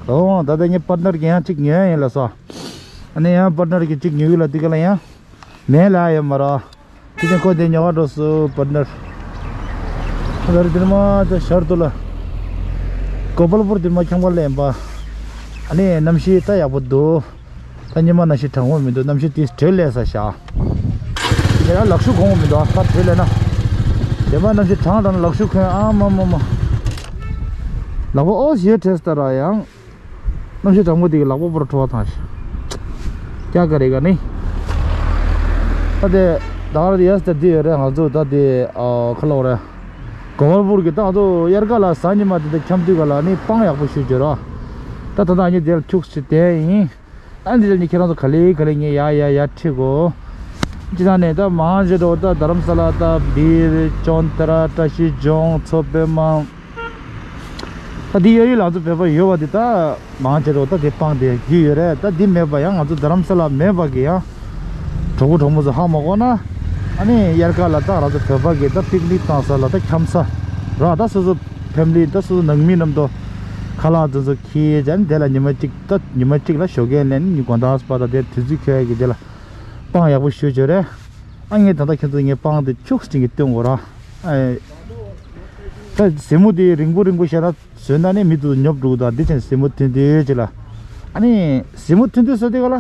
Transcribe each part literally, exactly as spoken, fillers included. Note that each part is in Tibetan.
ཨོ་ད་ལྟ་ངའི་པར་ནར་གྱི་ཡང་གཅིག་ཉོས་ཡིན་ལ་སོ། ཨ་ནི་ཡང་པར་ནར་གྱི་གཅིག་ཉོ་གི་ལ་དེ་ག་ལ་ཡང་མེད་ལ་ཡོད་མ་ར། དེ་ནས་ཁོ་དེ་ཉོ་ག་འགྲོ་སོ་པར་ནར། ད་རེ་དེ་མ་ད་ཤར་དུ་ལ། གོ་པལ་པུར་དེ་མ་ཁྱང་པ་ལེན་པ། ཨ་ནི་གནམ་གཤིས་ད་ཡག་པོ་འདུག་ད་ཉི་མ་གནམ་གཤིས་གྲང་མོ་མི་འདུག་གནམ་གཤིས་དེ་དྲོད་ལས་ས་ཤག་དེ་ཡང་ལག་ཤུ་གོང་མི་འདུག་ཁ་དྲོད་ལས་ན། དེ་མ་གནམ་གཤིས་གྲང་དང་ལག་ཤུ་གོན་ཨ་མ་མ་མ། ལག་པ་ཨོ་ཞེ་བྲེས་ད་ར་ཡང་། གནམ་གཤིས་གྲང་མོ་དེ་གི་ལག་པ་པོར་འཕྲོ་བ་ཐང་ཤག་ཀྱ་ག་རེ་ག་ནི། ད་དེ་ད་ར་དེ་ཡས་ད་དེ་ཡོད་རེད་ང་ཚོ་ད་དེ་ཨ་ཁ་ལོ་རེད། གོ་པལ་པུར་གི་ད་ང་ཚོ་དབྱར་ཁ་ལ་གཟའ་ཉི་མ་དེ་འདྲ་འཁྱམ་དུས་ག་ལ་ནི་སྤང་ཡག་པོ་ཞུ་རྒྱུ་ར། ད་ད་ད་ཉི་དེར་ཁྱུགས་ཤིག་དེ་ཡིན། ཨ་འདི་ལ་ནི་ཁྱེད་རང་ཚོ་ག་ལེ་ག་ལེ་ངས་ཡ་ཡ་ཡ་ཁྲིད་གོ་ཅི་ད་ནས་ད་མང་ཆེ་འགྲོ་ད་རྡ་རམ་ས་ལ་ད་བིར་ཅོན་ཏ་ར་བཀྲ་ཤིས་ལྗོངས་མཚོ་པདྨ། ད་འདི་གཡས་གཡོན་ལ་ང་ཚོ་བོད་པ་ཡོད་པ་འདི་ད་མང་ཆེ་འགྲོ་ད་དེ་སྤང་དེ་རྒྱུས་ཡོད་རེད། ད་འདི་མེད་པ་ཡང་ང་ཚོ་རྡ་རམ་ས་ལ་མེད་པ་གི་ཡང་གྲོགས་པོ་གྲོགས་མོ་ཚོ་ཧ་མ་གོ་ན། ཨ་ནི་དབྱར་ཁ་ལ་ད་ང་ཚོ་བོད་པ་གི་ད་པིག་ནིག་བཏང་ས་ལ་ད་འཁྱམ་ས་ར་ད་སོ་སོ་ཕེ་མི་ལི་ད་སོ་སོ་ནང་མི་རྣམས་དོ་ཁ་ལག་དེ་ཚོ་ཁྱེར་བྱས་ནས་དེ་ལ་ཉི་མ་གཅིག་ད་ཉི་མ་གཅིག་ལ་ཞོགས་ཀས་ལེན་ནི་དགོང་དག་པ་ད་དེ་དུས་ཚོད་འཁྱོལ་ཡ་གི་དེ་ལ་སྤང་ཡག་པོ་ཞུ་བྱོས་རེད། ཨ་ངས་ད་ལྟ་ཁྱེད་ཚོ་ངས་སྤང་དེ་ཁྱུག་ཅིག་གི་སྟོན་དགོས་ར། ཨ་ད་གཟིགས་མོ་དེ་རིང་པོ་རིང་པོ་བཤད་ན་བཟོས་ན་ནི་མི་དུ་ཉོབ་འགྲོ་གི་ད་འདི་ཅན་གཟིགས་མོ་ཐུན་དུས་ཅི་ལ། ཨ་ནི་གཟིགས་མོ་ཐུན་དུས་ཟེར་དེ་ག་ལ།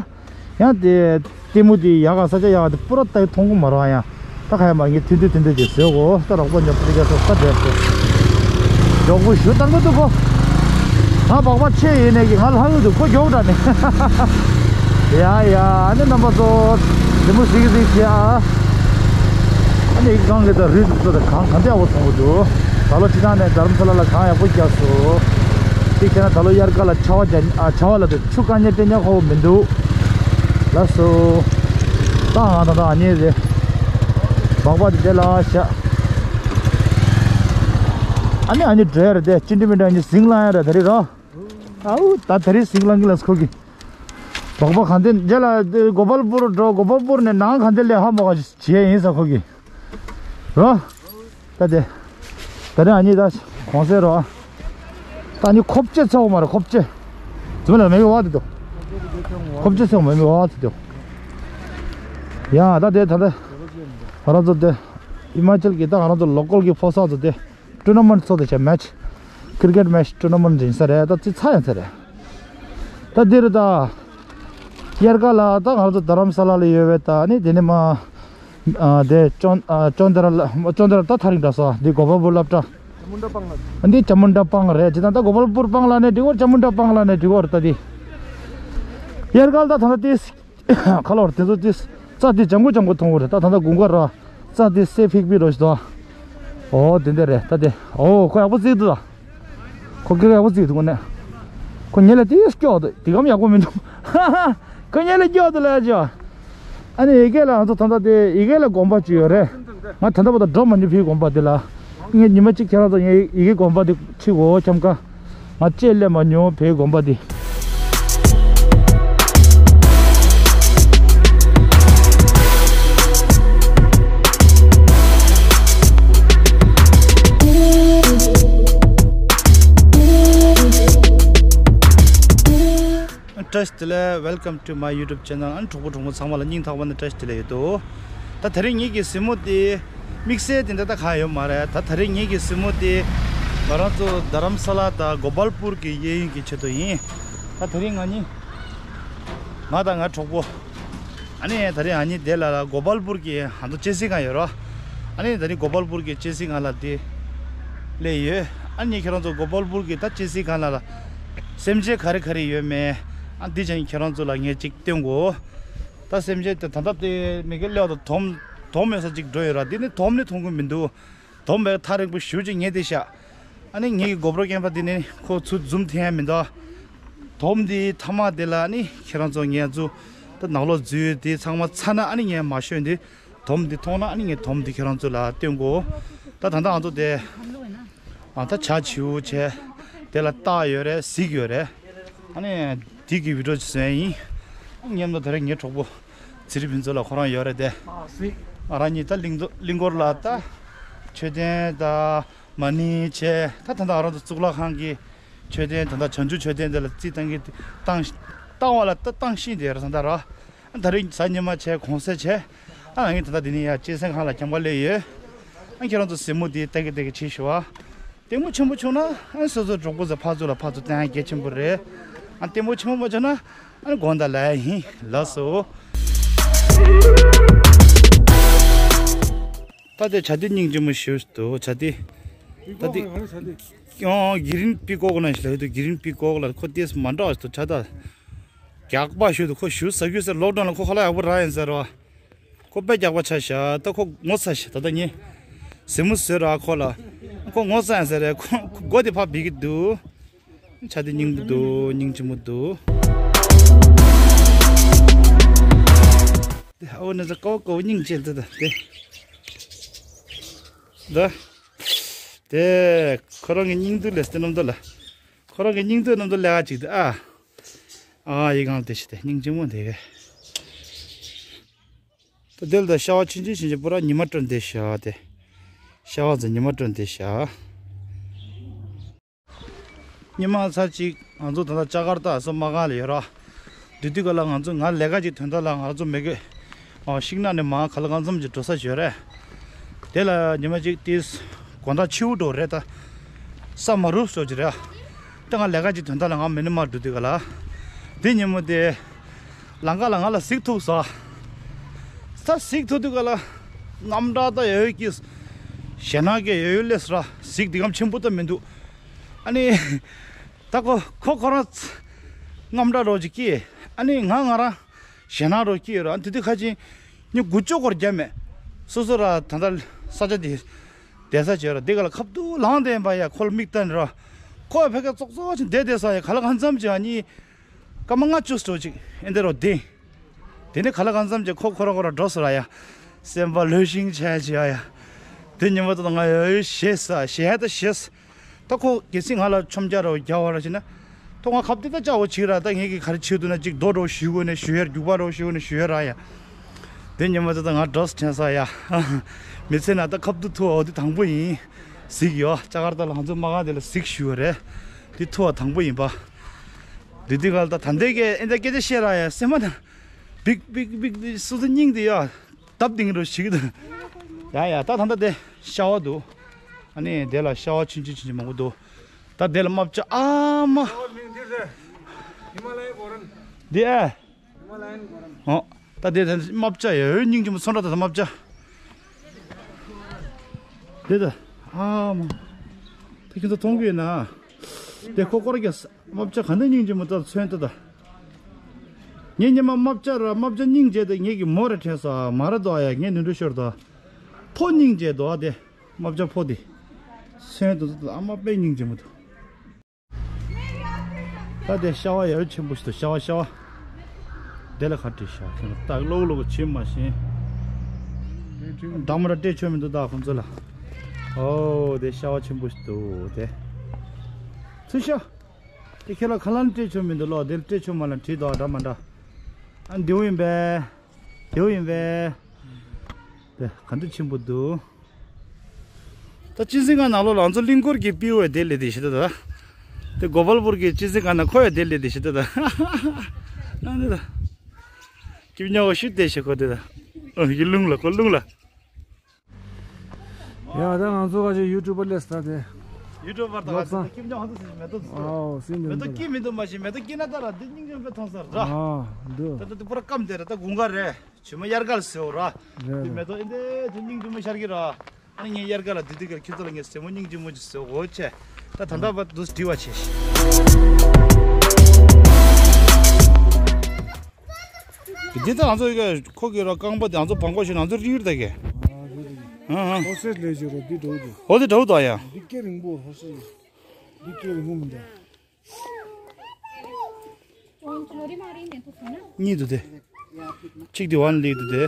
ཡང་དེ་ལྟད་མོ་དེ་ཡག་ག་ས་ཆ་ཡག་ག་དེ་པུ་ར་ལྟ་ཡི་མཐོང་གི་མ་རེད་ཡང་། ད་ཁ་ཡ་མ་ངས་ཐུན་ཐུན་ཐུན་ཐུན་ཅིག་བཟོས་གོ་ད་རོགས་པ་ཉོབ་ཐུབ་རྒྱ་སོ་ས་འདྲེས་སོ། མགྱོགས་པོ་ཞུ་བཏང་གི་འདུག་གོ་ང་སྦག་སྦག་ཆེ་ཡིན་ནས་ཀྱི་ང་ལྷག་གི་འདུག་ཁོ་མགྱོགས་དྲགས་ནས། ཡ་ཡ་ཨ་ནི་རྣམ་པ་ཚོ་དེ་མོ་གཟིགས་གཟིགས་བྱེད་ཨ། ཨ་ནི་གང་གི་ད་རུས་ཚོ་ད་གང་གང་འདྲ་བོ་མཐོང་གི་འདུག་ད་ལོ་ཁྱི་ནང་ནས་རྡ་རམ་ས་ལ་ལ་གང་ཡག་པོ་རྒྱག་སོ། དེ་ཁྱེད་ན་ད་ལོ་དབྱར་ཁ་ལ་ཆར་པ་རྒྱག་ཨ་ཆར་པ་ལ་དེ་ཆུ་བཀག་ཉར་སྤྲད་ཉར་ཁོ་བོ་མི་འདུག་ལགས་སོ། ད་ང་ད་ད་ཨ་ནི་རེད། སྦག་སྦག་དེ་དེ་ལ་བཞག་ཨ་ནི་ཨ་ནི་འདྲེ་རེད་དེ་ཅི་འདྲི་མི་འདྲ་ཨ་ནི་ཟིང་ལ་ཡ་རེད་ད་རེད་རོ། ཨའུ་ད་ད་རེས་ཟིག་ལང་གི་ལ་སྐོར་གི། སྦག་སྦག་གང་དེ་རྗེས་ལ་གོ་པལ་པུར་འགྲོ་གོ་པལ་པུར་ནས་ནང་གང་དེ་ལས་ཧ་མ་ག་བྱས་ཡིན་ས་ཁོ་གི། རོ། ད་དེ། ད་རེས་ཨ་ནི་ད་གོང་སེ་རོ། ད་ནི་ཁོབ་ཅེ་ཚོགས་མ་རེད་ཁོབ་ཅེ། ཙུ་མ་ལ་མེ་གི་བ་དེ་དོ། ཁོབ་ཅེ་ཚོགས་མ་མེ་བ་དེ་དོ། ཡ་ད་དེ་ད་ད། ང་རང་ཚོ་དེ། ཧི་མ་ཅལ་གི་ད་ང་རང་ཚོ་ལོ་ཀལ་གི་ཕོ་སང་ཚོ་དེ། ཊུར་ན་མེན་ཊི་ཚོགས་དེ་བྱས་མེ་ཆི། ཀིར་ཀེཊ་མེ་ཆི་ཊུར་ན་མེན་ཊི་ཡིན་ས་རེད་ད་ཙི་ཚ་ཡང་ཚ་རེད། ད་འདིར་ད། དབྱར་ཁ་ལ་ད་ང་ཚོ་རྡ་རམ་ས་ལ་ལ་ཡོད་པའི་ད་ནི་དེ་ནི་མ། ཨ་དེ་ཅོན་ཨ་ཅོན་ཏ་ར་ལ་ཅོན་ཏ་ར་ད་ཐག་རིང་འདྲ་སོ་འདི་གོ་པལ་པུར་སློབ་གྲྭ། འདི་ཅ་མུན་ཏྲ་སྤང་རེད་ཅི་ད་ད་གོ་པལ་པུར་སྤང་ལ་ནས་འགྲིག་གོ་ཅ་མུན་ཏྲ་སྤང་ལ་ནས་འགྲིག་གོ་རེད་ད་འདི། དབྱར་ཁ་ལ་ད་ད་ད་ཏིས། ཁ་ལོར་དེ་ཚོ་ཏིས། རྩྭ་དེ་ལྗང་གུ་ལྗང་གུ་མཐོང་གི་རེད་ད་ད་ད་དགུན་ཁ་ར། རྩྭ་དེ་སེ་ཕིག་པི་རོ་ཞིག་ད། ཨོ་དེ་འདྲ་རེད་ད་དེ་ཨོ་ཁོ་ཡག་པོ་བརྩིས་འདུག་ད། ཁོ་སྐད་ཡག་པོ་བརྩིས་འདུག་ནས། ཁོ་ཉེ་ལ་དེ་སྐྱོག་འདུག་དེ་གམ་ཡག་པོ་མི་འདུག་ཁོ་ཉེ་ལ་སྐྱོག་འདུག་ལ་ཅོ། ཨ་ནི་ཡི་གེ་ལ་ང་ཚོ་ད་ལྟ་དེ་ཡི་གེ་ལ་དགོན་པ་ཅིག་ཡོད་རེད། ང་ད་ལྟ་བར་དུ་འགྲོ་མ་མྱོང་བའི་དགོན་པ་དེ་ལ། ངས་ཉི་མ་གཅིག་ཁྱེད་རང་ཚོ་ངའི་ཡི་གེ་དགོན་པ་དེ་ཁྲིད་འོ་འཁྱམ་ཀ་ང་ལྕེ་སླེབས་མ་མྱོང་བའི་དགོན་པ་འདི། བཀྲ་ཤིས་བདེ་ལེགས། Welcome to my YouTube channel. ཨ་ནི་གྲོགས་པོ་གྲོགས་མོ་ཚང་མ་ལ་སྙིང་ཐག་པ་ནས་བཀྲ་ཤིས་བདེ་ལེགས་ཡོད་དོ། ད་དེ་རིང་ངེད་ཀྱི་གཟིགས་མོ་དེ། དམིགས་བསལ་དེ་འདྲ་ད་གང་ཡོད་མ་རེད། ད་ད་རེས་ངེད་ཀྱི་གཟིགས་མོ་དེ་ང་རང་ཚོ་རྡ་རམ་ས་ལ་དང་གོ་པལ་པུར་གྱི་གཡས་གཡོན་གྱི་ཆེད་དུ་ཡིན། ད་དེ་རིང་ང་གཉིས་ང་དང་ངའི་གྲོགས་པོ་ཨ་ནི་ད་རེས་ཨ་ནི་དེ་ལ་ལ་གོ་པལ་པུར་གྱི་ཧ་ཏོ་སྐྱེ་སྲིད་ཁང་ཡོད་རོ། ཨ་ནི་ད་རེས་གོ་པལ་པུར་གྱི་སྐྱེ་སྲིད་ཁང་ལ་དེ་སླེབས་ཡོད། ཨ་ནི་ཁྱེད་རང་ཚོ་གོ་པལ་པུར་གྱི་ད་སྐྱེ་སྲིད་ཁང་ལ་ལ་སེམས་ཅན་ག་རེ་ག་རེ་ཡོད་མེད་ཨ་འདི་ཅན་ཁྱེད་རང་ཚོ་ལ་ངས་ཅིག་སྟོན་གོ་ད་སེམས་ཅན་དེ་ད་ལྟ་དེ་མི་གེ་ལེའོ་དང་དོམ་དོམ་ཡོད་ས་ཅིག་འགྲོ་ཡོད་ར། འདི་ནི་དོམ་ནི་མཐོང་གི་མི་འདུག་དོམ་བས་ཐག་རིང་པོ་ཞུ་ཅིག་ཉེ་དེ་ཤག་ཨ་ནི་ངེད་ཀྱི་གོ་པྲོ་རྐྱེན་པ་འདི་ནི་ཁོ་ཚུར་ཛུམ་ཐེ་ཡ་མི་འདུག་དོམ་འདི་ཐ་མ་དེ་ལ་ནི་ཁྱེད་རང་ཚོ་ངས་ཚུར་ད་ནག་ལོག་འཛུལ་དེ་ཚང་མ་ཚ་ན་ཨ་ནི་ངས་མ་ཤོད་འདི་དོམ་འདི་མཐོང་ན་ཨ་ནི་ངས་དོམ་འདི་ཁྱེད་རང་ཚོ་ལ་སྟོན་གོ་ད་ད་ལྟ་ང་ཚོ་དེ། ཨ་ད་བྱ་བྱིའུ་བྱས། དེ་ལ་སྟག་ཡོད་རེད་གཟིག་ཡོད་རེད། ཨ་ནི་དེ་གི་བི་ཌིའོ་ཅིག་བཟོས་ཡིན། མཉམ་དུ་དེ་རིང་ངའི་གྲོགས་པོ་ཚེ་རིང་ཕུན་ཚོགས་ལགས་ཁོ་རང་ཡོད་རེད་དེ། ང་རང་གཉིས་ད་གླིང་རྡོ་གླིང་སྐོར་ལ་ད་མཆོད་རྟེན་ད་མ་ཎི་བྱས་ད་ད་ད་ང་རང་ཚོ་གཙུག་ལག་ཁང་གི་ མཆོད་རྟེན་ད་ལྟ་བྱང་ཆུབ་མཆོད་རྟེན་དེ་ལ་རྩིས་བཏང་གི་བཏང་བཏང་བ་ལ་ད་བཏང་ཤིང་དེ་ར་ད་ལྟ་ར། ད་རིང་གཟའ་ཉི་མ་བྱས་གུང་སེང་བྱས། ཨ་ང་གཉིས་ད་ལྟ་འདི་ནས་ཡར་སྐྱེད་སྲིང་ཁང་ལ་འཁྱམ་ག་སླེབས་ཡོད། ཨ་ཁྱེད་རང་ཚོ་གཟིགས་མོ་འདི་ལྟ་གི་ལྟ་གི་བྱེད་ཤོག་ཨ། ལྟད་མོ་ཆེན་པོ་བྱུང་ན་ཨ་སོ་སོ་གྲོགས་པོ་ཚོ་ཕར་ཚུར་ལ་ཕར་ཚུར་བསྟན་ཡ་གལ་ཆེན་པོ་རེད། ཨ་ལྟད་མོ་ཆེན་པོ་མ་བྱུང་ན་ཨ་དགོངས་དག་ལབ་ཡ་ཡིན། ལགས་སོ། ད་དེ་བྱ་དེ་སྙིང་རྗེ་མོ་ཞིག་འདུག་བྱ་དེ། ད་དེ། ཡང་གི་རིན་པི་ཀོག་ན་ཞིག་ལ་ཡོད་དུ་གི་རིན་པི་ཀོག་ལ་ཁོ་ཏེས་མ་འདྲ་བ་ཞིག་འདུག་བྱ་ད། རྒྱག་པ་ཞིག་འདུག་ཁོ་ཞུ་ས་རྒྱུ་ས་ལོག་ཌའོན་ལ་ཁོ་ཁ་ལག་ཡག་པོ་རག་ཡིན་ཟེར་བ། ཁོ་དཔེ་རྒྱག་པ་ཆ་བཞག་ད་ཁོ་ངོ་ཚ་ཞིག་ད་ལྟ་ངས། གཟིགས་མོ་བཟོས་ར་ཁོ་ལ། ཁོ་ངོ་ཚ་ཡིན་ཟེར་རེད་ཁོ་ཁོ་མགོ་དེ་ཕར་བི་གི་འདུག་བྱ་དེ་སྙིང་པོ་འདུག་སྙིང་རྗེ་མོ་འདུག་དེ་ཨོ་ན་ཟ་ཀའོ་ཀའོ་སྙིང་རྗེ་འདུག་ད་དེ། ད། དེ། ཁོ་རང་གི་སྙིང་སྡུག་ལས་སྟེ་རྣམ་དག་ལ། ཁོ་རང་གི་སྙིང་སྡུག་རྣམ་དག་ལས་ཀ་ཅིག་ད་ཨ། ཨ་ཡི་གང་དེ་ཤི་དེ་སྙིང་རྗེ་མོ་དེ་གས། ད་དེ་ལ་ད་ཤ་བ་ཆུང་ཆུང་ཆུང་ཆུང་པོ་ར་ཉི་མ་སྤྲོ་འདེད་བྱ་དེ། ཤ་བ་ཚོ་ཉི་མ་སྤྲོ་འདེད་བྱ། ཉི་མ་ཚར་གཅིག་ང་ཚོ་ད་ལྟ་ལྕགས་མཁར་ད་སོ་མ་གང་ལ་ཡོད་ར། དུས་དུས་ག་ལ་ང་ཚོ་ང་ལས་ཀ་ཅིག་དོན་དག་ལ་ང་ཚོ་མི་དགོས། ཨ་ཤིང་ནགས་ནས་མ་ག་ལ་གང་འཚམ་ཅིག་འགྲོ་ས་ཡོད་རེད། དེ་ལ་ཉི་མ་གཅིག་ཏིས་དགོང་དག་ཆིའུ་འགྲོ་རེད་ད། ས་མ་རུབ་སོ་ཅི་རེད། ད་ང་ལས་ཀ་ཅིག་དོན་དག་ལ་ང་མི་ནི་མ་འགྲོ་དུས་ག་ལ། དེ་ཉིན་མོ་དེ། ལམ་ཁ་ལ་ང་ལ་གཟིག་ཐུག་སོ། ས་གཟིག་ཐུག་དུས་ག་ལ། རྔམ་དྲག་ད་ཡོད་ཀྱི། ཞེ་ན་གི་ཡོད་ཡོད་ལས་ར་གཟིག་དེ་གམ་ཆེན་པོ་ད་མི་འདུག་ཨ་ནི། ད་ཁོ་ཁོ་ཁོ་རང་། རྔམ་དྲག་རོགས་ཅིག་གིས་ཨ་ནི་ང་ང་རང་ཞེ་ན་རོགས་ཀྱིས་ར་དེ་དུས་ཁ་ཆེན་ཉི་དགུ་བཅུ་སྐོར་བརྒྱབ་མེད། སོ་སོ་ར་ད་ལྟ་ས་ཆ་དེ་བསྡད་ས་བྱས་ར་དེ་ག་ལ་ཁབ་ཏུ་ལངས་བསྡད་པ་ཡ་ཁོ་ལ་མིག་བལྟས་ནས་ར་ཁོ་ཕ་གི་ཙོག་ཙོག་ཅིག་བསྡད་བསྡད་ས་ཡ་ག་ལ་གང་འཚམ་ཅིག་ཨ་ནི་སྐར་མ་ལྔ་བཅུ་སོ་ཅིག་ཨེ་འདི་རོ་བསྡད། དེ་ནས་ག་ལ་གང་འཚམ་ཅིག་ཁོ་ཁོ་ར་ཁོ་ར་འགྲོ་སོ་ར་ཡ་སེམས་པ་ལྷོད་ཤིང་ཆ་ཅིག་ཨ་ཡ་དེ་ཉིན་མོ་ད་ང་ཡ་ཞེད་ས་ཞེད་ད་ཞེད། ད་ཁོ་གལ་སྲིད་ང་ལ་མཆོང་རྒྱག་རོགས་རྒྱག་བ་ར་བྱས་ན། ཐོག་ང་ཁབ་དེ་ད་ཅག་འོ་བྱིག་ར་ད་ངས་ཀྱི་ག་རེ་བྱེད་འདུག་ན་གཅིག་རྡོ་རོགས་ཞུ་དགོས་ནས་ཞུ་ཡར་རྒྱུག་པ་རོགས་ཞུ་དགོས་ནས་ཞུ་ཡར་ར་ཡ། དེ་ཉིན་མོ་ད་ད་ང་འགྲོ་ས་དྲན་ས་ཡ། མི་ཚེ་ན་ད་ཁབ་ཏུ་ཐུ་བ་འོ་དེ་དང་པོ་ཡིན། གཟིག་ཡོ་ལྕགས་མཁར་ད་ལ་ང་ཚོ་མ་གང་དེ་ལ་གཟིག་ཞུ་བ་རེད། དེ་ཐུ་བ་དང་པོ་ཡིན་པ། དེ་དུས་ག་ལ་ད་ད་འདས་ཀྱི་ཨེ་འདྲ་སྐད་ཆ་བཤད་ར་ཡ་སེམས་མ་ད། བིག་བིག་བིག་དེ་སོ་སོ་སྙིང་དེ་ཡ། སྟབས་ལྡིང་རུ་ཞིག་ཡ་ཡ་ད་ད་ལྟ་དེ་ཤ་བ་འདུག་ཨ་ནི་དེ་ལ་ཤ་བ་ཆུང་ཆུང་ཆུང་ཆུང་མང་པོ་འདུག་ད་དེ་ལ་རྨ་བྱ་ཨ་མ། འདི་ཨེ། ཨོ། ད་དེ་དེ་རྨ་བྱ་ཡོད་སྙིང་རྗེ་མོ་ཚོན་ཁྲ་ད་ད་རྨ་བྱ། དེ་ད་ཨ་མ། ད་ཁྱོད་ཚོ་མཐོང་གི་ཡོད་ན། དེ་ཁོ་ཁོ་ར་གི་རྨ་བྱ་ག་འདྲ་སྙིང་རྗེ་མོ་ད་ཚོན་ད་ད། ངས་ཉི་མ་རྨ་བྱ་ར་རྨ་བྱ་སྙིང་རྗེ་དེ་ངས་ཀྱི་མོ་ར་དྲན་ས་མ་ར་དོ་ཡ་ངས་ནུ་འདྲུ་ཤོར་དོ། ཕོ་སྙིང་རྗེ་དོ་དེ། རྨ་བྱ་ཕོ་དེ། ཚོན་དུ་ཨ་མ་དཔེ་སྙིང་རྗེ་མོ་འདུག་ད་དེ་ཤ་བ་ཡ་ཆེན་པོ་ཞིག་འདུག་ཤ་བ་ཤ་བ། དེ་ལ་ཁ་བྲིས་ཤག་ཁྱེད་ལ་ཏག་ལོག་ལོག་བྱེད་མ་ཤེས། འདམ་ར་སྤྲད་ཆོག་མི་འདུག་ད་ཁོང་ཚོ་ལ། ཨོ་དེ་ཤ་བ་ཆེན་པོ་ཞིག་འདུག་དེ། ཚུར་ཤོག་དེ་ཁྱེད་ལ་ཁ་ལན་སྤྲད་ཆོག་མི་འདུག་ལོ་དེ་སྤྲད་ཆོག་མ་ལ་བྲིས་དོ་འདྲ་མ་འདྲ། ཨ་འདིའུ་ཡིན་པས། དེའུ་ཡིན་པས། དེ་ག་འདྲ་ཆེན་པོ་འདུག་ད་སྤྱི་ཟིན་ཁང་ནང་ལོགས་ལ་ང་ཚོ་གླིང་སྐོར་གྱི་པི་ཨོ་ཡ་དེ་ལས་དེ་ཞེ་ད་ད། དེ་གོ་པལ་པུར་གྱི་སྤྱི་ཟིན་ཁང་ནང་ཁོ་ཡ་དེ་ལས་དེ་ཞེ་ད་ད། ཨ་འདི་ད། སྐྱིབ་ཉོ་བ་ཤུ་དེ་ཞེ་ཁོ་དེ་ད། ཨ་ཡི་རླུང་ལ་ཁོ་རླུང་ལ། ཡ་ད་ང་ཚོ་ག་ཅིག་ཡུ་ཊུབ་པར་ལས་ད་དེ། ཡུ་ཊུབ་པར་ད་ག་ཅིག་སྐྱིབ་ཉོ་ཧང་དུ་སི་མེ་ཏོག་ཨོ་སི་མེ་ཏོག་སྐྱིད་མི་འདུག་མ་ཤེས་མེ་ཏོག་སྐྱིད་ན་ད་ར་འདི་སྙིང་རྗེ་མོ་དཔེ་མཐོང་ས་ར། ཨ་འདུག་ད་ད་འདི་པུ་ར་སྐམ་དེ་ར་ད་དགུན་ཁ་རེད། ཇོ་མོ་དབྱར་ཁ་ལ་ཟེར་བ་ར། རེད་འདི་མེ་ཏོག་ཨིན་དེ་དེ་སྙིང་རྗེ་མོ་ཤར་གི་ར། ཨ་ངས་དབྱར་ཁ་ལ་འདི་དུས་ཀར་ཁྱོད་ཚོ་ལ་ངས་ཟེ་མོ་སྙིང་རྗེ་མོ་ཅིག་ཟེར་འོ་ཆེ། ད་ད་ལྟ་བར་དུ་འདྲི་བ་བྱེད་ཤིག་འདི་ད་ང་ཚོ་ཡི་གེ་ཁོ་གི་ར་རྐང་པ་དེ་ང་ཚོ་བང་གོ་ཞིག་ང་ཚོ་རིང་རི་ད་གེ། ཨ་ཨ། ཧོ་སེ་ལས་བྱེད་རོ་འདི་འགྲོ་འདུག་ཧོ་དེ་འགྲོ་འདུག་ཡ། འདི་སྐད་རིང་པོ་ཧོ་སེ། འདི་སྐད་རིང་པོ་མི་འདུག་གཉིས་འདུག་དེ། གཅིག་དེ་ཝན་ལི་འདུག་དེ།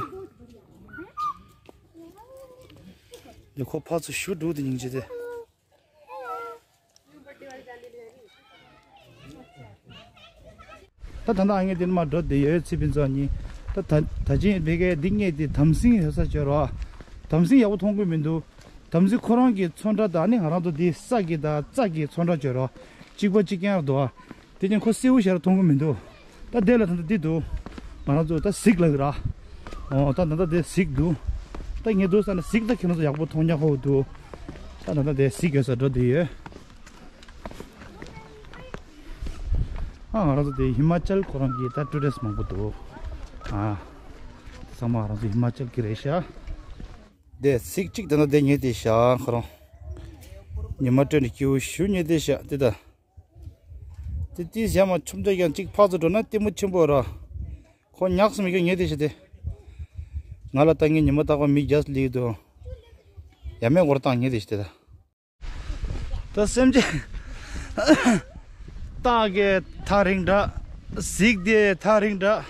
དེ་ཁོ་ཕར་ཚུར་ཞུ་འགྲོ་དེ་སྙིང་རྗེ་དེ། ད་ད་ལྟ་ཨ་ངས་དེ་ནས་མར་འགྲོ་བསྡད་ཡོད་ཚེ་ཕུན་ཚོགས་གཉིས། ད་ད་ད་ཅིང་བེ་གའི་འདི་སྔས་དེ་དམ་སྲིང་ཡོད་ས་བྱོས་རོགས། དམ་སྲིང་ཡག་པོ་མཐོང་གི་མི་འདུག་དམ་སྲིང་ཁོ་རང་གི་ཚོན་ཁྲ་དང་ནི་ང་རང་ཚོ་འདི་ས་གི་དང་རྩྭ་གི་ཚོན་ཁྲ་བྱོས་རོགས། གཅིག་པ་གཅིག་རྐྱང་རེད་འདུག་ཨ། དེ་ཀྱང་ཁོ་སེའུ་ཞེ་དྲག་མཐོང་གི་མི་འདུག་ད་དེ་ལ་ད་ལྟ་འདི་འདུག་ང་རང་ཚོ་ད་གཟིག་ལབ་ཀྱི་ར། ཨོ་ད་ད་ལྟ་དེ་གཟིག་འདུག་ད་ངས་འདུག་ས་ན་གཟིག་ད་ཁྱེད་རང་ཚོ་ཡག་པོ་མཐོང་ཉག་ཁོ་འདུག་ད་ད་ལྟ་དེ་གཟིག་ཡོད་ས་འགྲོ་བསྡད་ཡོད། ཨ་ང་རང་ཚོ་དེ་ཧི་མ་ཅལ་ཁོ་རང་གི་ད་ཊུ་རི་སི་མང་པོ་འདུག་ཨ་ཚང་མ་ང་རང་ཚོ་ཧི་མ་ཅལ་གྱི་རེད་ཤག་དེ་གཟིག་གཅིག་དེ་ན་དེ་ཉལ་བསྡད་ཤག་ཁོ་རང་། ཉི་མ་སྤྲོད་ནས་སྐྱིད་པོ་ཞེ་དྲག་ཉལ་བསྡད་ཤག་དེ་ད། དེ་དེའི་ཞག་མ་ཆུང་ཆུང་ཡང་གཅིག་ཕར་ཚུར་འགྲོ་ན་ལྟད་མོ་ཆེན་པོ་ར། ཁོ་ཉག་གསུམ་ཡོད་ཉལ་བསྡད་ཤག་དེ། ང་ལ་ལྟ་ངའི་ཉི་མ་རྟག་པར་མིག་རྒྱ་ལི་འདུག་ཡ་མེད་སྐོར་བཏང་ཉལ་བསྡད་ཤག་དེ་ད། ད་སེམས་ཅན། སྟག་གི་ཐག་རིང་འདྲ། གཟིག་དེ་ཐག་རིང་འདྲ།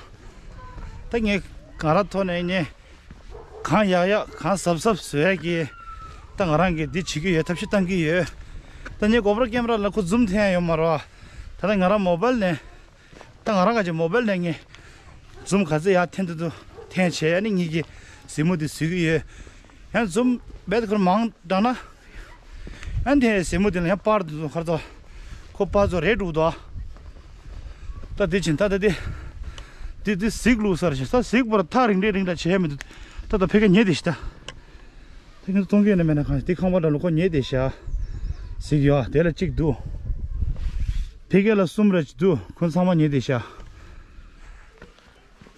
ད་ངས་ག་ར་ཐོག་ནས་ངས་གང་ཡག་ཡག་གང་གཟབ་གཟབ་བཟོ་ཡག་གི་ད་ང་རང་གིས་འདི་བྱེད་ཀྱི་ཡོད། ཐབས་ཤེས་བཏང་གི་ཡོད། ད་ངས་གོ་པྲོ་ཀེམ་ར་ལ་ཁོ་ཛུམ་འཐེན་ཡག་ཡོད་མ་རེད་བ། ད་ལྟ་ང་རང་མོ་བལ་ནས། ད་ང་རང་ག་ཅིག་མོ་བལ་ནས་ངས་ཛུམ་ག་ཚོད་ཡར་འཐེན་ཐུབ་ཐུབ་འཐེན་བྱས་ཨ་ནི་ངེད་ཀྱི་གཟིགས་མོ་འདི་བཟོ་གི་ཡོད། ཡང་ཛུམ་བལ་ཁོར་མང་དྲགས་ན། ཨ་ནི་དེ་གཟིགས་མོ་འདི་ལ་ཡང་པར་འདུག་ཁར་ཚོ། ཁོ་པར་ཚོ་རེད་འདུག་དོ། ད་འདི་ཕྱིན་ད་ད་འདི། འདི་འདི་གཟིག་བླུགས་ས་རེད་ཤག་ད་གཟིག་པར་ཐག་རིང་རེ་རིང་འདྲ་བྱས་མི་འདུག་ད་ད་ཕ་གིར་ཉལ་བསྡད་ཤག་ད། ད་ཁྱེད་ཚོ་མཐོང་གི་ཡོད་ན་མེད་ན་གང་ཞིག་དེ་ཁང་པ་འདྲ་ལ་ཁོ་ཉལ་བསྡད་ཤག་གཟིག་ཡོད་དེ་ལ་གཅིག་འདུག་ཕ་གི་ལ་གསུམ་རེ་གཅིག་འདུག་ཁོ་ཚང་མ་ཉལ་བསྡད་ཤག་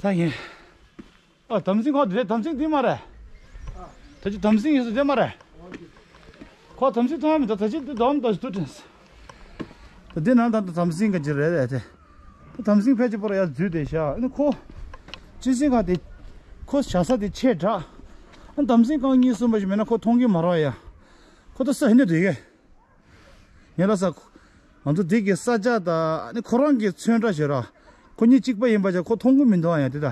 ད་ངས། ཨ་དམ་སྲིང་ཁོ་དེ་དམ་སྲིང་དེ་མ་རེད། ད་ཅི་དམ་སྲིང་ཡིན་ས་དེ་མ་རེད། ཁོ་དམ་སྲིང་མཐོང་ཡ་མི་འདུག་ད་ཅི་དེ་དོམ་དོ་ཞིག་ཏུ་དྲན། ད་དེ་ནང་ད་དམ་སྲིང་ག་ཅི་རེད་རེད་དེ། ད་དམ་སྲིང་ཕལ་ཆེར་པོ་ར་ཡ་འཛུལ་བསྡད་ཤག་ཨ་ནི་ཁོ། ཅི་སྲིང་ག་དེ། ཁོ་བཞག་ས་དེ་ཆེ་དྲགས། ཨ་དམ་སྲིང་རྐང་གཉིས་གསུམ་པ་ཞིག་མེད་ན་ཁོ་མཐོང་གི་མ་རེད་ཡ། ཁོ་ད་ས་ཧི་ནི་འདུག་གས། ངས་ལབ་ས། ང་ཚོ་འདི་གི་ས་ཆ་དང་ཨ་ནི་ཁོ་རང་གི་ཚོན་ཁྲ་ཞིག་ར། ཁོ་གཉིས་གཅིག་པ་ཡིན་པ་ཅག་ཁོ་མཐོང་གི་མི་འདུག་ཨ་ཡ་དེ་ད།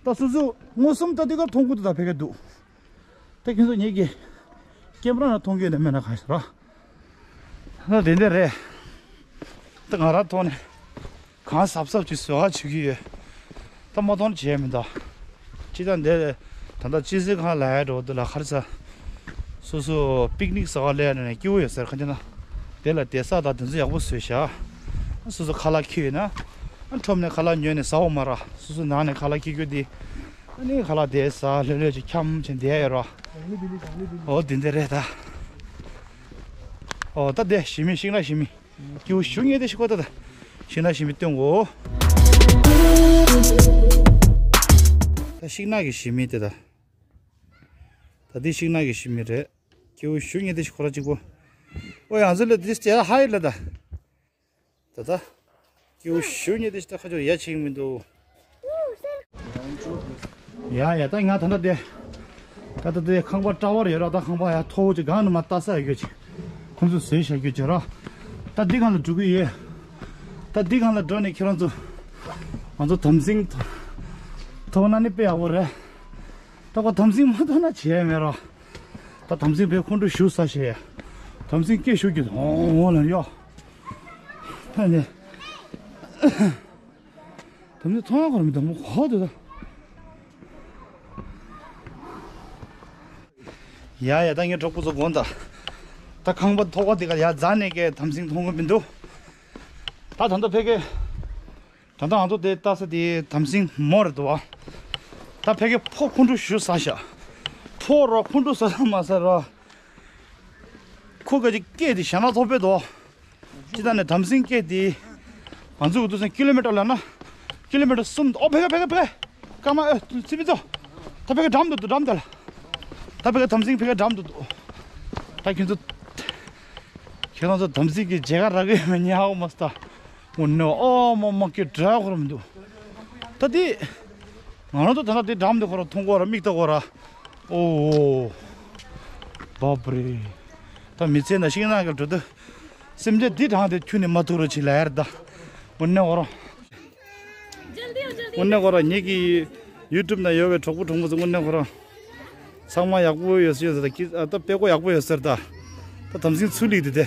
ད་སོ་སོ་མངོན་སུམ་ལྟ་དུས་ཀར་མཐོང་གི་འདུག་ད་ཕ་གིར་འདུག་ད་ཁྱེད་ཚོ་ངེད་ཀྱི་ཀེམ་ར་ནང་མཐོང་གི་ཡོད་ན་མེད་ན་གང་ཞིག་ར། ད་དེ་འདྲ་རེད། ད་ང་རང་ཐོག་ནས། གང་གཟབ་གཟབ་ཅིག་བཟོ་ག་བྱེད་ཀྱི་ཡོད། ད་མ་མཐོང་བྱས་མི་འདུག་སྤྱི་ད་འདི། ད་ལྟ་སྤྱི་ཟིན་ཁང་ལ་ཡ་འགྲོ་འདི་ལ་ཁར་ས། སོ་སོ་པིག་ནིག་ཟ་ག་སླེབས་ནས་སྐྱིད་པོ་ཡོད་ཟེར་ཁ་ཅིག་ན། དེ་ལ་བསྡད་ས་དང་དེ་ཚོ་ཡག་པོ་བཟོས་ཤག་སོ་སོ་ཁ་ལག་འཁྱེར་ཡོད་ན། ཁྲོམ་ནས་ཁ་ལག་ཉོས་ནས་ཟ་འོ་མ་ར་སོ་སོ་ནང་ནས་ཁ་ལག་འཁྱེར་རྒྱུ་དེ། ཨ་ནི་ཁ་ལག་དེ་ཟ་ལྷོད་ལྷོད་ཅིག་འཁྱམ་བྱས་བསྡད་ཡོད་ར། འོ་དེ་འདྲ་རེད་ད། འོ་ད་དེ་ཞི་མི་ཤིང་ནགས་ཞི་མི། སྐྱིད་པོ་ཞེ་དྲག་ཉལ་བསྡད་ཤག་ཁོ་ད་ད། ཤིང་ནགས་ཞི་མི་སྟོན་གོ། ད་ཤིང་ནགས་ཀྱི་ཞི་མི་དེ་ད། ད་འདི་ཤིང་ནགས་ཀྱི་ཞི་མི་རེད། སྐྱིད་པོ་ཞེ་དྲག་ཉལ་བསྡད་ཤག་ཁོ་རང་གཅིག་པོ། ཨོ་ཡ་ང་ཚོ་ལ་འདི་ཇེ་ཧའི་ལ་ད། ད་ད། སྐྱིད་པོ་ཞེ་དྲག་ཉལ་བསྡད་ཤག་ད་ཁ་ཕྱོགས་ཡ་ཆེ་གི་མི་འདུག་ཡ་ཡ་ད་ང་ད་ད་དེ། ད་ད་དེ་ཁང་པ་གྲྭ་བར་ཡོད་ར། ད་ཁང་པ་ཡ་མཐོ་བོ་ཅིག་སྒང་ནས་མར་ལྟ་ས་ཡོད་རྒྱུ་ཅིག་ཁོང་ཚོས་བཟོས་བཞག་རྒྱུ་ཅིག་ར། ད་འདི་སྒང་ལ་འགྲོ་གི་ཡོད། ད་འདི་སྒང་ལ་འགྲོ་ནས་ཁྱེད་རང་ཚོ། ང་ཚོ་དམ་སྲིང་མཐོང་ན་ནི་དཔེ་ཡག་པོ་རེད། ད་ཁོ་དམ་སྲིང་མ་མཐོང་ན་བྱས་མེད་ར། ད་དམ་སྲིང་དཔེ་ཁོང་ཁྲོ་ཞེ་དྲག་ཟ་བྱས། དམ་སྲིང་སྐད་ཤུགས་ཀྱིས་འོང་འོང་ལ་གཡོ། ད་ནི། དམ་སྲིང་མཐོང་ཡག་ག་ར་མི་འདུག་ཧོ་དེ་ད། ཡ་ཡ་ད་ངའི་གྲོགས་པོ་ཚོ་དགོངས་དག་ད་ཁང་པ་མཐོ་བ་དེ་ག་ཡར་འཛེགས་ནས་ཀྱི་དམ་སྲིང་མཐོང་གི་མི་འདུག་ད་ད་ལྟ་ཕ་གི། ད་ལྟ་ང་ཚོ་དེ་ལྟ་ས་དེ་དམ་སྲིང་མོ་རེད་འདུག་བ། ད་ཕ་གི་ཕོ་ཁོང་ཁྲོ་ཞེ་དྲག་ཟ་ཤག་ཕོ་རོ་ཁོང་ཁྲོ་ཟ་ས་མ་ཟ་རོ། ཁོ་ག་ཅིག་སྐད་དེ་ཞེ་དྲག་ཚ་པོ་འདུག་སྤྱིར་བཏང་ནས་དམ་སྲིང་སྐད་དེ། ང་ཚོ་འུ་ཚོ་ཀི་ལོ་མི་ཊར་ལབ་ན། ཀི་ལོ་མི་ཊར་གསུམ་འདུག་ཨོ་ཕ་གི་ཕ་གི་ཕ་གི་སྐར་མ་ཨེ་ཚི་མི་ཚོ། ད་ཕ་གི་འགྲམ་དུ་འདུག་འགྲམ་དུ་ལ། ད་ཕ་གི་དམ་སྲིང་ཕ་གི་འགྲམ་དུ་འདུག་ད་ཁྱེད་ཚོ། ཁྱེད་རང་ཚོ་དམ་སྲིང་གི་མཇལ་ཁ་རག་གི་ཡོད་མེད་ཉན་ཧ་གོ་མ་སོང་ད། འོ་ནོ་ཨོ་མ་མ་ཀི་དྲག་ཁོ་ར་མི་འདུག་ད་དེ། ང་རང་ཚོ་ད་ལྟ་དེ་འགྲམ་དེ་ཁོ་ར་མཐོང་གོ་ར་མིག་ལྟ་གོ་ར། ཨོ། བབ་རེད། ད་མི་ཚེ་ན་ཤིང་ནགས་ཀྱི་འགྲོ་དུས། སེམས་ཅན་འདི་དྲངས་ཏེ་ཁྱོན་ནས་མ་ཐུག་རོགས་བྱེད་ལབ་ཡ་རེད་ད། དངོས་གནས་ཁོ་རང་། དངོས་གནས་ཁོ་རང་ངེད་ཀྱི་ཡུ་ཊུབ་ནང་ཡོད་པའི་གྲོགས་པོ་གྲོགས་མོ་ཚོ་དངོས་གནས་ཁོ་རང་། ཚང་མ་ཡག་པོ་ཡོད་ས་ཡོད་ས་ད་ཀི་ཨ་ད་དཔེ་ཀོ་ཡག་པོ་ཡོད་ས་རེད་ད། ད་དམ་སྲིང་ཚུར་སླེབས་དེ་དེ།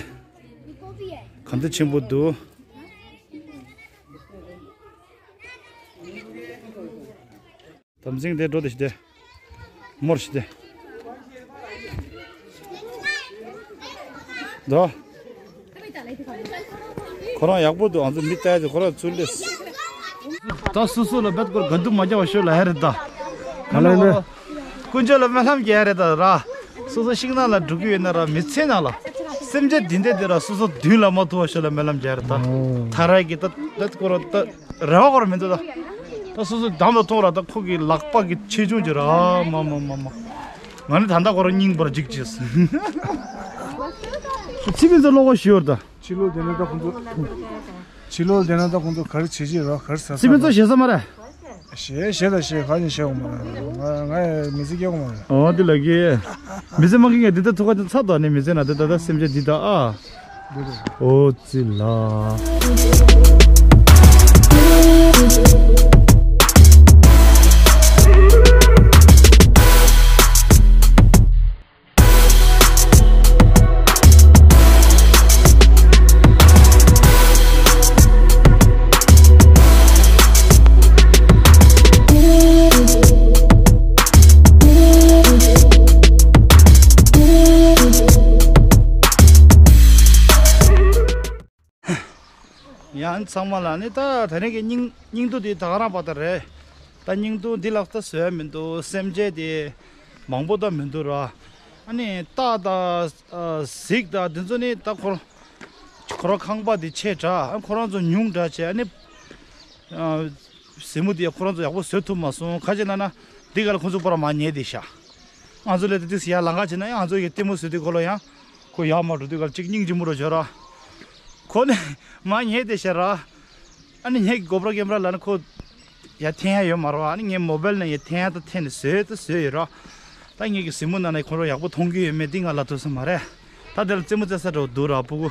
ག་འདྲ་ཆེན་པོ་འདུག་དམ་སྲིང་དེ་འགྲོ་དེ་ཞི་དེ། མོར་ཞི་དེ། འདུག་ཁོ་རང་ཡག་པོ་འདུག་ཨང་ཚོ་མི་ལྟ་ཡ་དེ་ཁོ་རང་ཚུར་སླེབས། ད་སོ་སོ་ལ་བེད་སྐོར་ག་འདུག་མ་རྒྱག་པ་ཤོད་ལ་ཡ་རེད་ད། ག་ལ་ལ། དཀོན་མཆོག་ལ་སྨོན་ལམ་རྒྱག་ཡ་རེད་ད་ར། སོ་སོ་ཤིང་ནགས་ལ་འགྲོ་གི་ཡོད་ན་ར་མི་ཚེ་ནང་ལ། སེམས་ཅན་འདི་འདྲ་དེ་ར་སོ་སོ་མདུན་ལ་མ་ཐུག་པ་ཤོད་ལ་སྨོན་ལམ་རྒྱག་ཡ་རེད་ད། ཨོ། ཐག་ར་གི་ད་བེད་སྐོར་ད་རེ་བ་སྐོར་མི་འདུག་ད། ད་སོ་སོ་འདམ་ལ་མཐོང་ར་ད་ཁོ་གི་ལག་པ་གི་ཆེ་ཆུང་ཅིག་ར་མ་མ་མ་མ། ང་ནི་ད་ལྟ་ཁོ་ར་སྙིང་པོར་འཇིགས་བྱས། ཚི་མི་ཚོ་བློ་ཁོག་ཞུ་ཡོད་ད། ཕྱི་ལོགས་དེ་ན་ད་ཁོང་ཚོ། ཕྱི་ལོགས་དེ་ན་ད་ཁོང་ཚོ་ག་རེ་བྱེད་ཀྱི་རོ་ག་རེ་ཟ་ས་སི་པན་ཚོ་རོ། ཞེ་ས་མ་རེད། ཞེ་ཞེ་ད་ཞེ་ག་ནས་ཞེ་འོང་མ་རེད། ང་ང་ཡ་མི་ཚེ་སྐྱེལ་འོང་མ་རེད། ཨོ་དེ་ལ་གི། མི་ཚེ་མ་གི་ངས་འདི་ལྟ་ཐུག་ག་ཚ་དོ་ནི་མི་ཚེ་ན་དེ་ད་ད་སེམས་ཅན་འདི་ད་ཨ། འདི་རེད། ཨོ་ཙི་ལ། ཡང་ཚང་མ་ལ་ནི་ད་དེ་རིང་གི་སྙིང་སྙིང་སྡུག་དེ་ད་ག་རང་བ་ད་རེད། ད་སྙིང་སྡུག་འདི་ལ་ད་བཟོད་མི་འདུག་སེམས་ཅན་དེ་མང་པོ་ད་མི་འདུག་ར། ཨ་ནི་སྟག་དང་གཟིག་དང་དེ་ཚོ་ནི་ད་ཁོ་ཁོ་རང་ཁང་པ་དེ་ཆེ་དྲགས་ཨ་ཁོ་རང་ཚོ་ཉུང་དྲགས་བྱས་ཨ་ནི། གཟིག་མོ་དེ་ཁོ་རང་ཚོ་ཡག་པོ་བཟོད་ཐུབ་མ་སོང་ཁ་ཅིག་ལ་ན་འདི་ག་ལ་ཁོ་ཚོ་པོ་ར་མ་ཉལ་དེ་ཤ། ང་ཚོ་ལས་དེ་དུས་ཡར་ལང་ཀ་བྱས་ན་ཡང་ང་ཚོ་ཡི་ལྟད་མོ་བཟོས་དུས་ཁོ་ལོ་ཡང་ཁོ་ཡར་མར་འགྲོ་དུས་ག་ལ་གཅིག་སྙིང་རྗེ་མོ་རུ་བྱོས་ར། ཁོ་ནི་མ་ཉལ་དེ་ཤ་ར། ཨ་ནི་ངེད་ཀྱི་གོ་པྲ་ཀེམ་ར་ལ་ནི་ཁོ་ཡར་འཐེན་ཡ་ཡོད་མ་རེད་བ། ཨ་ནི་ངའི་མོ་བལ་ནས་ཡར་འཐེན་ཡ་ད་འཐེན་ནས་བཟོས་ད་བཟོས་ཡོད་ར། ད་ངེད་ཀྱི་གཟིག་མོ་ནང་ནས་ཁོ་རང་ཡག་པོ་མཐོང་གི་ཡོད་མེད་འདི་ང་ལ་ཐུག་ས་མ་རེད། ད་དེ་ལ་རྩེད་མོ་རྩེ་ས་འགྲོ་འདུག་ར་ཕྲུ་གུ།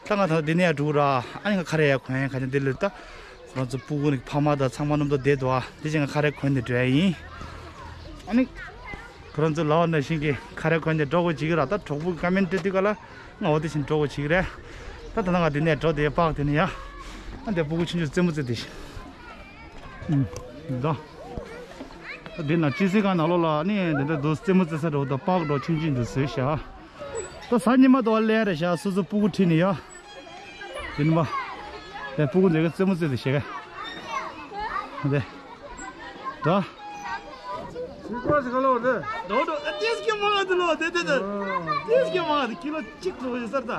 ད་ང་ད་འདི་ནས་ཡར་འགྲོ་ར། ཨ་ནི་ང་ཁ་རས་ཡར་གོན་ཡ་ག་ནས་འདི་ལ་ད། ཁོ་རང་ཚོ་ཕྲུ་གུ་ནི་ཕ་མ་དང་ཚང་མ་རྣམ་དག་བསྡད་འདུག་ཨ། དེ་བཞིན་ང་ཁ་རས་གོན་ནས་འགྲོ་ཡ་ཡིན། ཨ་ནི། ཁོ་རང་ཚོ་ལའོ་ན་ཤིང་གི་ཁ་རས་གོན་ནས་འགྲོ་དགོས་བྱེད་ཀྱི་ར། ད་གྲོགས་པོ་ཀ་མེན་ཊི་དེ་ག་ལ་ང་འོ་དེ་བཞིན་འགྲོ་དགོས་བྱེད་ཀྱི་རེད། ད་ད་ལྟ་ང་འདི་ནས་འགྲོ་དེ་པག་དེ་ནས་ཡ། ཨ་འདི་ཕྲུ་གུ་ཆུང་ཆུང་རྩེད་མོ་རྩེ་དེ་ཤི། ཨུམ། ད། ད་འདི་ན་ཅི་སི་ཀ་ན་ལོ་ལ་ནི་འདི་འདྲ་འདུག་རྩེད་མོ་རྩེ་ས་འགྲོ་ད་པག་འགྲོ་ཆུང་ཆུང་འདུག་ཟེར་ཤ། ད་གཟའ་ཉི་མ་དོ་ལེ་རེ་ཤ་སོ་སོ་ཕྲུ་གུ་ཁྲིད་ནས་ཡ། དེ་ནི་མ། དེ་ཕྲུ་གུ་འདི་ག་རྩེད་མོ་རྩེ་དེ་ཤེས་ག་དེ། ད། སི་ཀ་སི་ཀ་ལོ་རེད། དོ་དོ་ཨ་ཏིས་ཀྱི་མ་དུ་ལོ་དེ་དེ་དེ། ཏིས་ཀྱི་མ་དུ་ཀི་ལོ་གཅིག་ཏུ་ཡོད་ས་རེད་ད།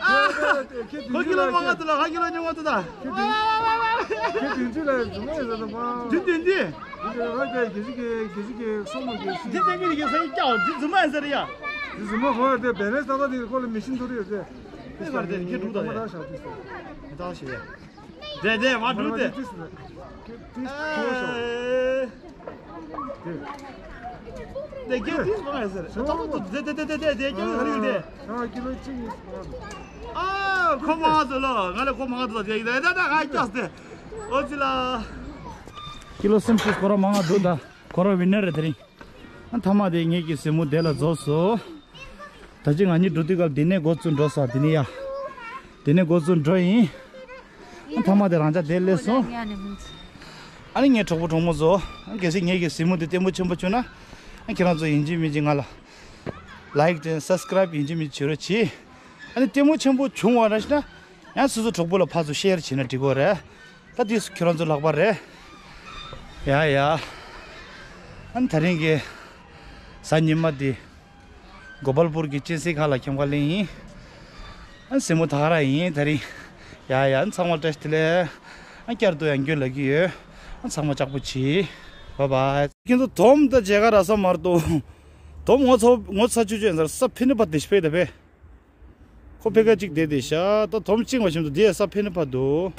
ཁོ་ཀི་ལོ་མང་ང་དུ་ལ་ཧ་ཀི་ལོ་ཉུང་ང་དུ་ད། ཁྱེད་དུས་ཚོད་ལ་རྫུན་མ་ཡིན་ས་དང་མ། དུས་དུས་དུས། དུས་ཚོད་ལ་ཧ་ཀྱ་གེ་ཟི་གེ་གེ་ཟི་གེ་སོང་མ་གེ་ཟི། འདི་ཚེ་མི་གེ་ས་ཡི་ཀྱའོ་འདི་རྫུན་མ་ཡིན་ས་རེད་ཡ། འདི་རྫུན་མ་ཧོ་ཡ་དེ་བེ་ལེན་ས་ད་དེ་ཁོ་ལ་མི་ཤིན་ཐོར་ཡོད་དེ། དེ་བར་དེ་ཁྱེད་དྲུག་ད་ཡ། མི་ད་ཤེས་ཡ། དེ་དེ་མ་དྲུག་དེ། དེ་ཁྱེད་དུས་མ་ཡིན་ས་རེད། ད་ཏོག་ཏོག་དེ་དེ་དེ་དེ་དེ་ཁྱེད་ཀྱི་ཧ་རིག་དེ། ཨ་ཁོ་མང་དུ་ལོ། ང་ལ་ཁོ་མང་དུ་ལ་དེ་ཡིན་ད་ད་ང་སྐྱོགས་ཏེ། ཨོ་ཙི་ལ། ཀི་ལོ་སུམ་ཅུ་ཁོ་ར་མང་དུ་ད་ཁོ་ར་ཝི་ནར་རེད་དེ་རིང་། ཨ་མཐའ་མ་དེ་ངེད་ཀྱི་གཟིག་མོ་དེ་ལ་རྫོགས་སོ། ད་ཅི་ང་གཉིས་འགྲོ་དུས་སྐབས་དེ་ནས་འགོ་བཙུགས་འགྲོ་ས་དེ་ནས་ཡ། དེ་ནས་འགོ་བཙུགས་འགྲོ་ཡིན། ཨ་མཐའ་མ་དེ་རང་ཅག་དེ་སླེབས་སོང་། ཨ་ནི་ངའི་གྲོགས་པོ་གྲོགས་མོ་ཚོ། ཨ་གལ་སྲིད་ངེད་ཀྱི་གཟིག་མོ་དེ་ལྟད་མོ་ཆེན་པོ་བྱུང་ན། ཨ་ཁྱེད་རང་ཚོ་ཡིན་གཅིག་མིན་གཅིག་ང་ལ། ལའིཀ་དང་སབ་སི་ཀ་རའིབ་ཡིན་གཅིག་མིན་གཅིག་བྱེད་རོགས་གྱིས། ཨ་ནི་ལྟད་མོ་ཆེན་པོ་བྱུང་བ་ར་ཤི་ན། ཡང་སོ་སོ་གྲོགས་པོ་ལ་ཕར་ཚུར་ཤེར་བྱས་ན་འགྲིག་གོ་རེད། ད་དེ་ཁྱོད་རང་ཚོ་ལག་པ་རེད། ཡ་ཡ། ཨ་ནི་དེ་རིང་གི་གཟའ་ཉི་མ་འདི་གོ་པལ་པུར་གྱི་གཅན་གཟན་ཁ་ལ་འཁྱམ་ག་ལེན་ཡིན། ཨ་ནི་གཟིག་མོ་ད་ག་རང་ཡིན་དེ་རིང་། ཡ་ཡ། ཨ་ནི་ཚང་མ་བཀྲ་ཤིས་བདེ་ལེགས། ཨ་ནི་བསྐྱར་དུ་ཡང་རྒྱུན་ལ་གི་ཡོད། ཨ་ནི་ཚང་མ་ལྕགས་པོ་གྱིས། བཱའི་བཱའི། ཁྱེད་ཚོ་དོམ་ད་མཇལ་ཁ་རག་ས་མ་རེད་དོ། དོམ་ངོ་ཚ་ངོ་ཚ་ཆུ་ཆུ་ཡིན་ས་རེད། ས་ཕི་ནི་པ་དེ་ཤི་ཕེ་ད་ཕེ། ཁོ་ཕེ་ཁ་གཅིག་བསྡད་དེ་ཤ་ད་དོམ་བཅིང་བ་བཞིན་དུ་དེ་ས་ཕེ་ནི་ཕ་འདུག